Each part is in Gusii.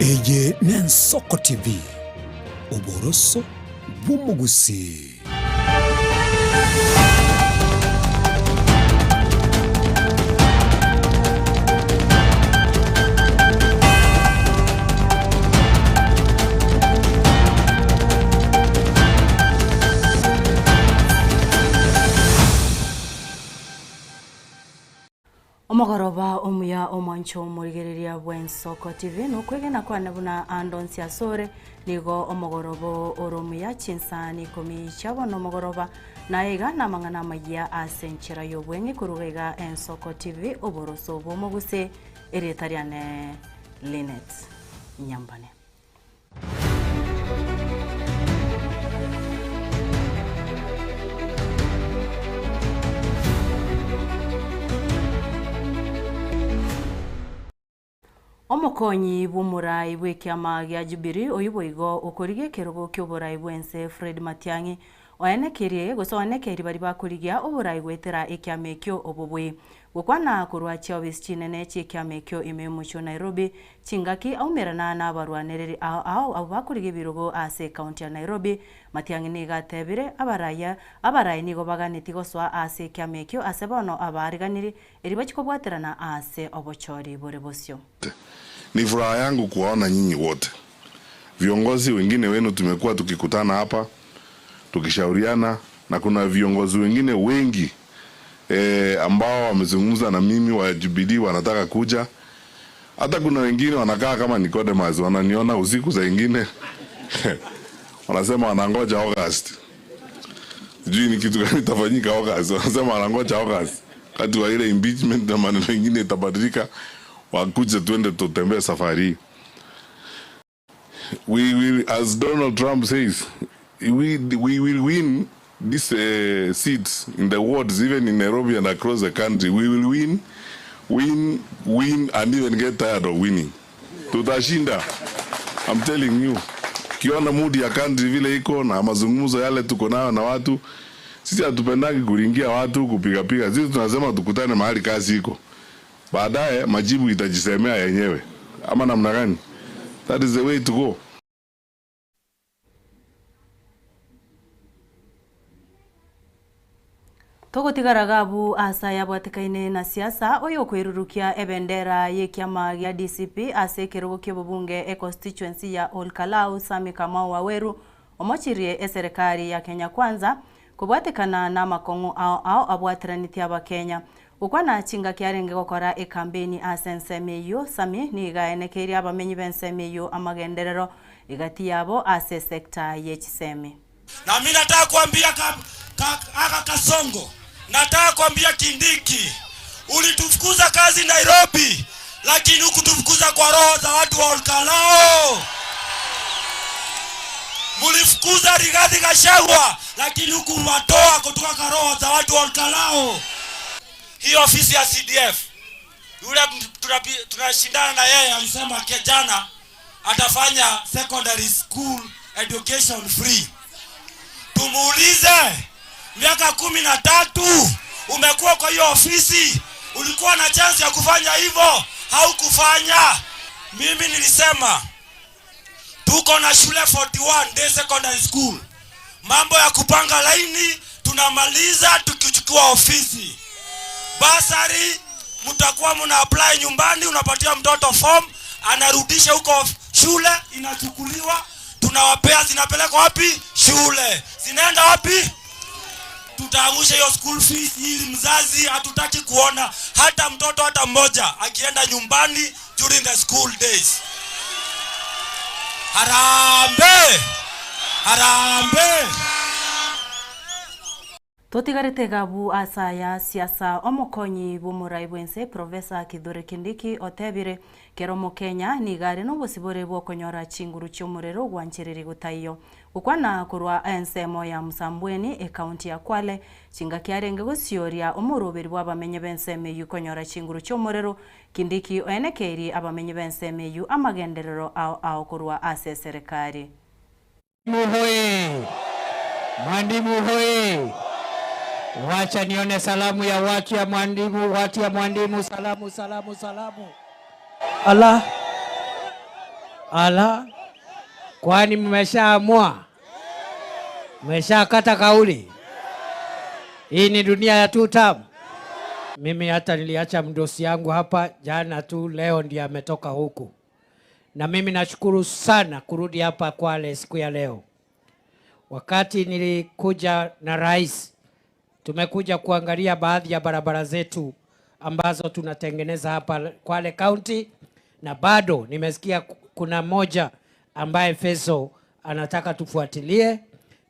Eye n'Ensoko TV, oboroso bw'omogusii. Omogoroba omuya omwancho omorigereria bw'Ensoko TV nokwegena kwane buna ande onsi asore nigo omogoroba ore omuya chinsani ikomi chia bono omogoroba naye iga namang'ana amayia ase enchera y'obweng'e koruga iga Ensoko TV oboroso bw'omoguse erieta riane Linet Nyambane. Omokonyi bw'omorai bw'ekiama gia Jubilee oyio boigo okorigia ekerogo ki'oborai bw'ense Fred Matiang'i oenekirie gose oenekeiri baria bakorigia oborai goetera ekiama ekio obobui. Gokwana korwa chiofisi chinene chi'ekiama ekio ime y'omochie o Nairobi, chingaki aumerana nabarwanereri ao ao abwo bakorigia ebirogo ase ekaunti ya Nairobi, Matiang'i nigo atebire abarayia abarai nigo baganetie gosoa ase ekiama ekio ase bono abaariganiri erio bachie kobwaterana ase obochori bore bosio. Ni furaha yangu kuwaona nyinyi wote. Viongozi wengine wenu tumekuwa tukikutana hapa tukishauriana na kuna viongozi wengine wengi e, ambao wamezungumza na mimi wa Jubilee wanataka kuja. Hata kuna wengine wanakaa kama Nicodemus, wananiona usiku saa ingine wanasema wanangoja August. Sijui ni kitu gani itafanyika August. Wanasema wanangoja August, wakati wa ile impeachment na maneno mengine itabadilika, wakuje tuende tutembee safari hii. We will, as Donald Trump says, we, we will win these uh, seats in the wards, even in Nairobi and across the country. We will win, win, win, and even get tired of winning. Tutashinda. I'm telling you. Kiona mood ya country vile iko na mazungumzo yale tuko nayo na watu, sisi hatupendagi kuringia watu kupigapiga. Sisi tunasema tukutane mahali kazi iko, baadaye majibu itajisemea yenyewe, ama namna gani? That is the way to go. Togotigara gabu ase ayabwatekaine na siasa, oyokoirurukia ebendera y'ekiama gia DCP ase ekerogo ki'obobunge econstituency ya Ol Kalou Sammy Kamau Waweru omochirie eserekari ya Kenya Kwanza kobwatekana namakong'u ao ao abwateranetie abakenya. Gokwana chingaki arenge gokora ekampeni ase ensemo eyio, Sammy nigo aenekeirie abamenyi b'ensemo eyio amagenderero egati yabo ase esecta ye chisemi. Na mi nataka kuambia ka, ka, aka Kasongo, nataka kuambia Kindiki, ulitufukuza kazi Nairobi, lakini hukutufukuza kwa roho za watu wa Olkalou. Mulifukuza Rigathi Gachagua, lakini hukuwatoa kutoka kwa roho za watu wa Olkalou. Hii ofisi ya CDF yule tunashindana na yeye alisema jana atafanya secondary school education free. Tumuulize, miaka 13 umekuwa kwa hiyo ofisi, ulikuwa na chance ya kufanya hivyo, haukufanya. Mimi nilisema tuko na shule 41 day secondary school, mambo ya kupanga laini tunamaliza tukichukua ofisi. Basari mtakuwa mna apply nyumbani, unapatia mtoto form, anarudisha huko shule, inachukuliwa, tunawapea, zinapelekwa wapi? Shule. Zinaenda wapi? Tutaangusha hiyo school fees ili mzazi, hatutaki kuona hata mtoto hata mmoja akienda nyumbani during the school days. Harambee! Harambee! Totigarete gabu ase aya siasa omokonyi bw'omorai bw'ense Professor Kithure Kindiki otebire, Kera omokenya nigo are nobosibore bw'okonyora chinguru chi'omorero gwanchereri gotaiyo. Gokwana korwa ensemo ya Msambweni ekaunti ya Kwale chingaki arenge gosioria omoroberi bw'abamenyi b'ensemo eyio konyora chinguru chi'omorero, Kindiki oenekeirie abamenyi b'ensemo eyio amagenderero ao ao korwa ase eserekari. Mwalimu hoye! Mwalimu hoye! Wacha nione salamu ya watu ya mwalimu, watu ya mwalimu, salamu, salamu, salamu. Ala. Ala, kwani mmeshaamua? Mmeshakata kauli? Hii ni dunia ya two term. Mimi hata niliacha mdosi yangu hapa jana tu, leo ndiye ametoka huku, na mimi nashukuru sana kurudi hapa Kwale siku ya leo. Wakati nilikuja na rais, tumekuja kuangalia baadhi ya barabara zetu ambazo tunatengeneza hapa Kwale County, na bado nimesikia kuna moja ambaye Feso anataka tufuatilie,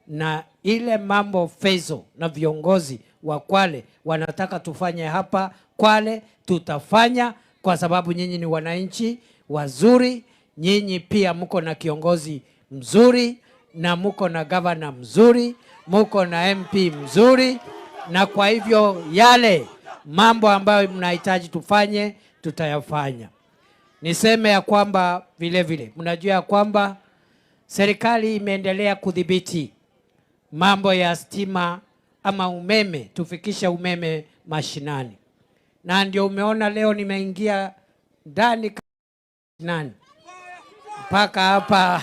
na ile mambo Feso na viongozi wa Kwale wanataka tufanye hapa Kwale, tutafanya kwa sababu nyinyi ni wananchi wazuri, nyinyi pia mko na kiongozi mzuri na muko na gavana mzuri, muko na MP mzuri, na kwa hivyo yale mambo ambayo mnahitaji tufanye tutayafanya. Niseme ya kwamba vile vile mnajua ya kwamba serikali imeendelea kudhibiti mambo ya stima ama umeme, tufikishe umeme mashinani, na ndio umeona leo nimeingia ndani mashinani mpaka hapa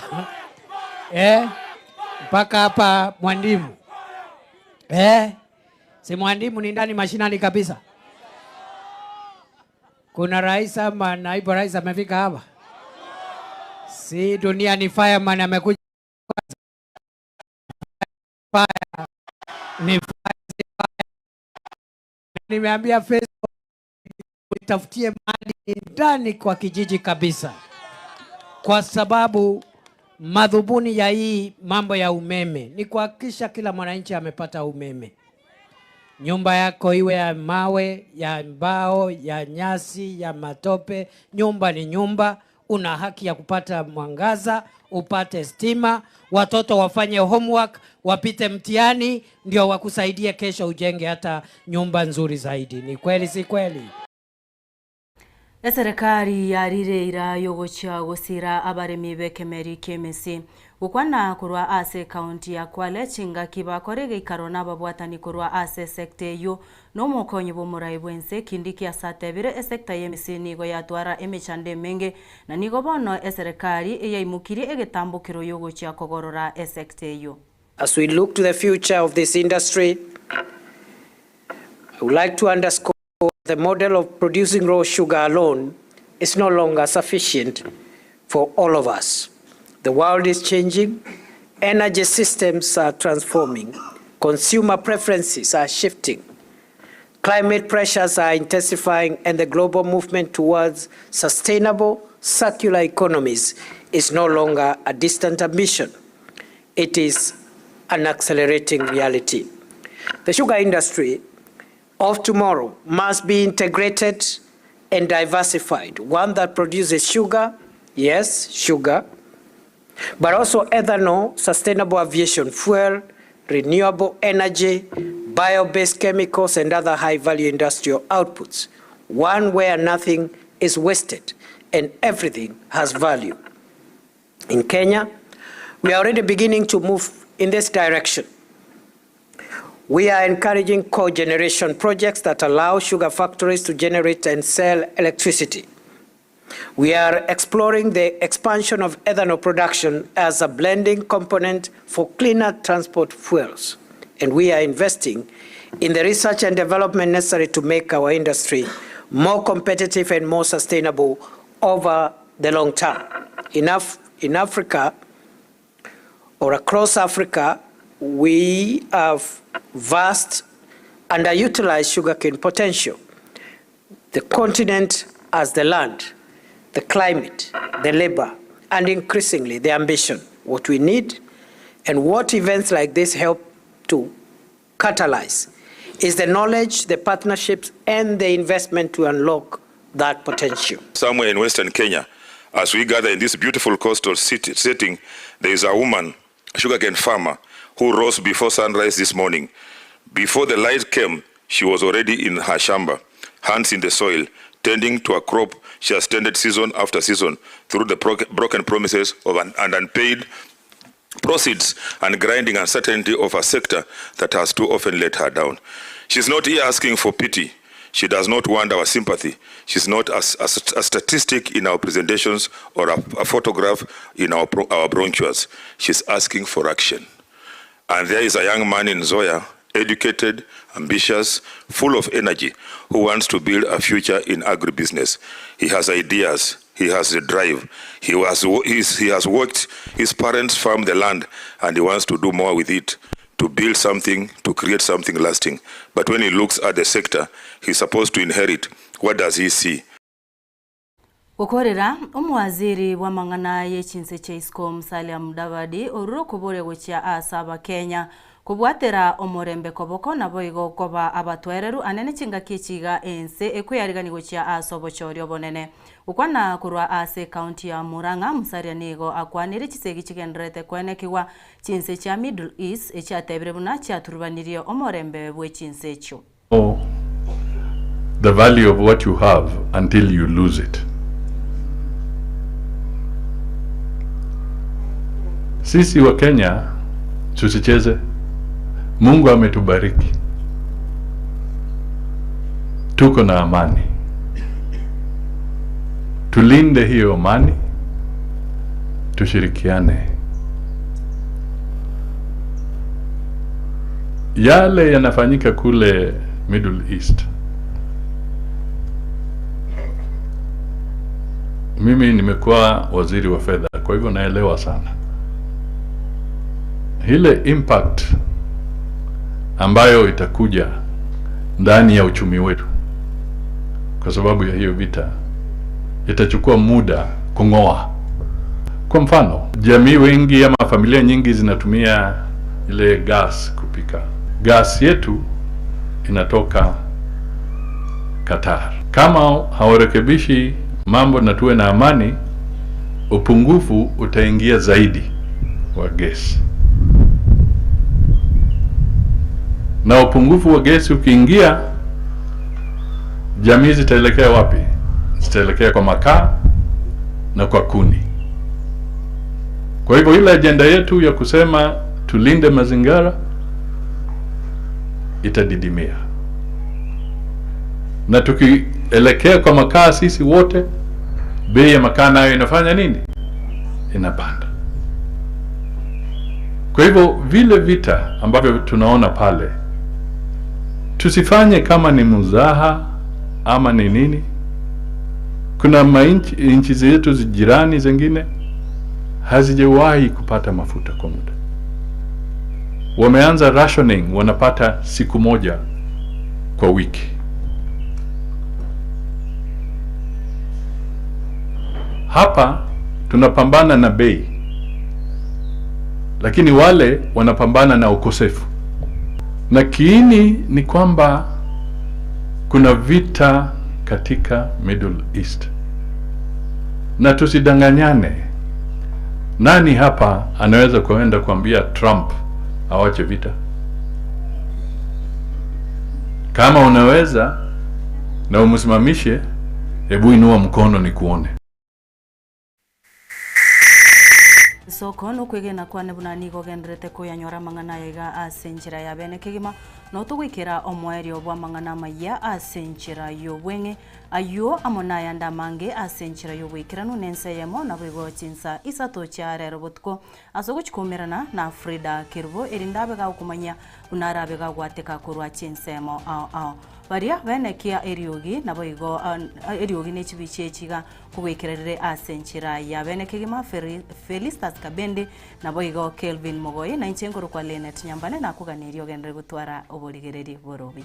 mpaka hapa Mwandimu si Mwandimu ni ndani mashinani kabisa. Kuna rais ama naibu rais amefika hapa? Si dunia ni fireman amekuja fire, ni fire. Nimeambia Facebook itafutie mali ndani kwa kijiji kabisa, kwa sababu madhumuni ya hii mambo ya umeme ni kuhakikisha kila mwananchi amepata umeme. Nyumba yako iwe ya mawe, ya mbao, ya nyasi, ya matope, nyumba ni nyumba. Una haki ya kupata mwangaza, upate stima, watoto wafanye homework, wapite mtihani, ndio wakusaidie kesho ujenge hata nyumba nzuri zaidi. Ni kweli si kweli? Eserekari yarire ira yogochia gosira abaremi b'ekemeri ki'emesi gokwana korwa ase ekaunti ya Kwale chingaki bakore geikaro na ababwatani korwa ase esekta eywo na omokonyi bwa omorai bwa ense Kindiki ase atebire esekta ya emesi nigo yatwara emechando emenge na nigo bono eserekari eyaimokirie egetambokero yogochia kogorora esekta eywo. As we look to the future of this industry, I would like to underscore the model of producing raw sugar alone is no longer sufficient for all of us. The world is changing, energy systems are transforming, consumer preferences are shifting, climate pressures are intensifying, and the global movement towards sustainable circular economies is no longer a distant ambition. It is an accelerating reality. The sugar industry of tomorrow must be integrated and diversified, one that produces sugar, yes, sugar, but also ethanol, sustainable aviation fuel, renewable energy, bio-based chemicals, and other high-value industrial outputs. One where nothing is wasted and everything has value. In Kenya, we are already beginning to move in this direction. We are encouraging cogeneration projects that allow sugar factories to generate and sell electricity. We are exploring the expansion of ethanol production as a blending component for cleaner transport fuels. And we are investing in the research and development necessary to make our industry more competitive and more sustainable over the long term. In, in Africa, or across Africa, we have vast underutilized sugarcane potential. The continent has the land, the climate, the labor, and increasingly the ambition. What we need and what events like this help to catalyze is the knowledge, the partnerships, and the investment to unlock that potential. Somewhere in Western Kenya, as we gather in this beautiful coastal city, setting, there is a woman, a sugarcane farmer, who rose before sunrise this morning. Before the light came, she was already in her shamba, hands in the soil, tending to a crop she has tended season after season through the broken promises of an, and unpaid proceeds and grinding uncertainty of a sector that has too often let her down. She's not here asking for pity. She does not want our sympathy. She's not a, a, a statistic in our presentations or a, a photograph in our, our brochures. She's asking for action. And there is a young man in Nzoia, educated, ambitious, full of energy, who wants to build a future in agribusiness. He has ideas. He has a drive. He has, he has worked. His parents farm the land, and he wants to do more with it, to build something, to create something lasting. But when he looks at the sector he's supposed to inherit, what does he see? Gokorera, Omowaziri bw'amang'ana ye chinse chia isiko Musalia Mudavadi orure okoboria gochia ase Abakenya kobwatera omorembe koboko naboigo koba abatwereru anene chingaki echi iga ense ekweyarigania gochia ase obochori obonene. Gokwana korwa ase ecounty ya Murang'a, Musalia nigo akwanire chisegi chigendererete koenekigwa chinse chia Middle East echiatebire buna chiaturubanirie omorembe bwe chinse echio. Know the value of what you have until you lose it. Sisi wa Kenya tusicheze. Mungu ametubariki, tuko na amani, tulinde hiyo amani, tushirikiane. Yale yanafanyika kule Middle East, mimi nimekuwa waziri wa fedha, kwa hivyo naelewa sana ile impact ambayo itakuja ndani ya uchumi wetu kwa sababu ya hiyo vita, itachukua muda kung'oa. Kwa mfano, jamii wengi ama familia nyingi zinatumia ile gas kupika. Gas yetu inatoka Qatar. Kama hawarekebishi mambo na tuwe na amani, upungufu utaingia zaidi wa gesi, na upungufu wa gesi ukiingia, jamii zitaelekea wapi? Zitaelekea kwa makaa na kwa kuni. Kwa hivyo ile ajenda yetu ya kusema tulinde mazingira itadidimia, na tukielekea kwa makaa sisi wote, bei ya makaa nayo inafanya nini? Inapanda. Kwa hivyo vile vita ambavyo tunaona pale, tusifanye kama ni mzaha ama ni nini. Kuna mainchi, nchi zetu jirani zingine hazijawahi kupata mafuta kwa muda, wameanza rationing, wanapata siku moja kwa wiki. Hapa tunapambana na bei, lakini wale wanapambana na ukosefu, na kiini ni kwamba kuna vita katika Middle East, na tusidanganyane. Nani hapa anaweza kuenda kuambia Trump awache vita? Kama unaweza na umsimamishe, hebu inua mkono nikuone. Nsoko nokwegena kwane buna nigo ogendererete koyanyora amang'ana aya iga ase enchera ya bene kegima, na togoikera omoerio bw'amang'ana amayia ase enchera y'obweng'e, ayio amo nayande amange ase enchera y'oboikeranu nense eyemo, naboigo chinsa isato chia rero botuko ase ogochia koumerana na Frida Kerubo, erinde abe gagokomanyia buna arabe gagwateka korwa chinsemo ao ao. Baria benekia eriogi, naboigo eriogi ne chibichi echi iga kogoikera rire ase enchera ya bene kegima, Felistus Kabende, naboigo Kelvin Mogoi, na inche nkorokwa Linet Nyambane, nakoganeria ogenderere gotwara oborigereria bore obuya.